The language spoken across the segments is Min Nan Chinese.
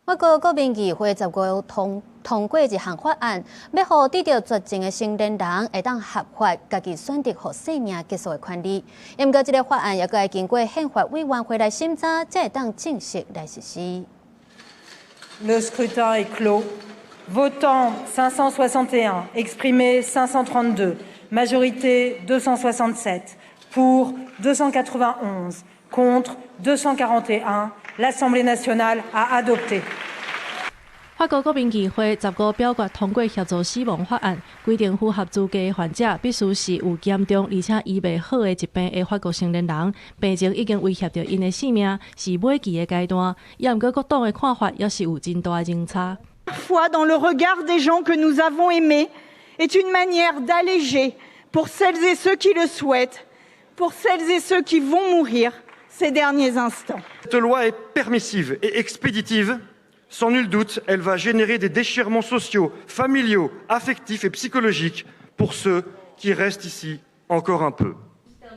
法國國民議會15通過一項法案，欲予得著絕症的成年人會當合法家己選擇予生命結束的權利。毋過，這个法案猶閣愛經過憲法委員會來審查，才會當正式來實施。 Le scrutin est clos. Votants 561, exprimés 532, majorité 267, pour 291, contre 241. L'Assemblée nationale a adopté. 法國國民議會15表決通過協助死亡法案，規定符合資格的患者必須是有嚴重而且醫袂好的疾病的法國成年人，病情已經威脅著𪜶的性命，是尾期的階段。猶毋過各黨的看法猶是有真大的落差。 Foi dans le regard des gens que nous avons aimés est une manière d'alléger pour celles et ceux qui le souhaitent, pour celles et ceux qui vont mourir ces derniers instants. Cette loi est permissive et expéditive. Sans nul doute, elle va générer des déchirements sociaux, familiaux, affectifs et psychologiques pour ceux qui restent ici encore un peu.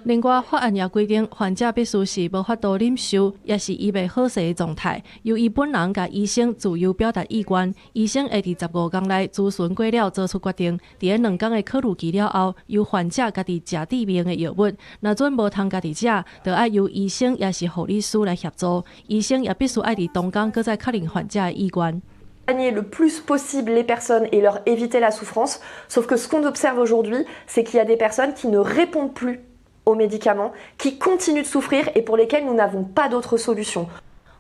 另外，法案也規定，患者必須是無法度忍受，抑是醫袂好勢的狀態，由伊本人佮醫生自由表達意願。醫生會佇15工內諮詢過了，做出決定。佇咧2工的考慮期了後，由患者家己食致命的藥物。若準無通家己食，就愛由醫生抑是護理師來協助。醫生也必須愛佇當工閣再確認患者的意願。 Soigner le plus possible les personnes et leur éviter la souffrance. Sauf que ce qu'on observe aujourd'hui, c'est qu'il y a des personnes qui ne répondent plus aux médicaments, qui continuent de souffrir et pour lesquelles nous n'avons pas d'autre solution.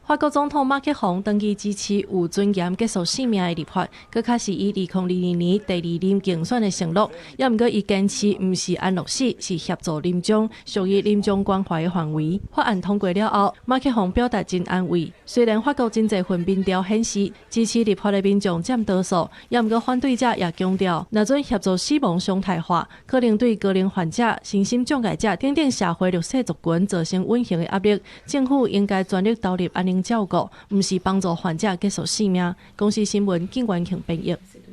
法國總統馬克宏長期支持有尊嚴結束性命的立法，閣較是伊2022年第二任競選的承諾。猶毋過伊堅持毋是安樂死，是協助臨終，屬於臨終關懷的範圍。法案通過了後，馬克宏表達真安慰。雖然法國真濟份民調顯示支持立法的民眾佔多數，猶毋過反對者也強調，若準協助死亡常態化，可能對高齡患者、身心障礙者等等社會弱勢族群造成隱形的壓力。政府應該全力投入安寧照顧，毋是幫助患者結束性命。公視新聞，景元慶編譯。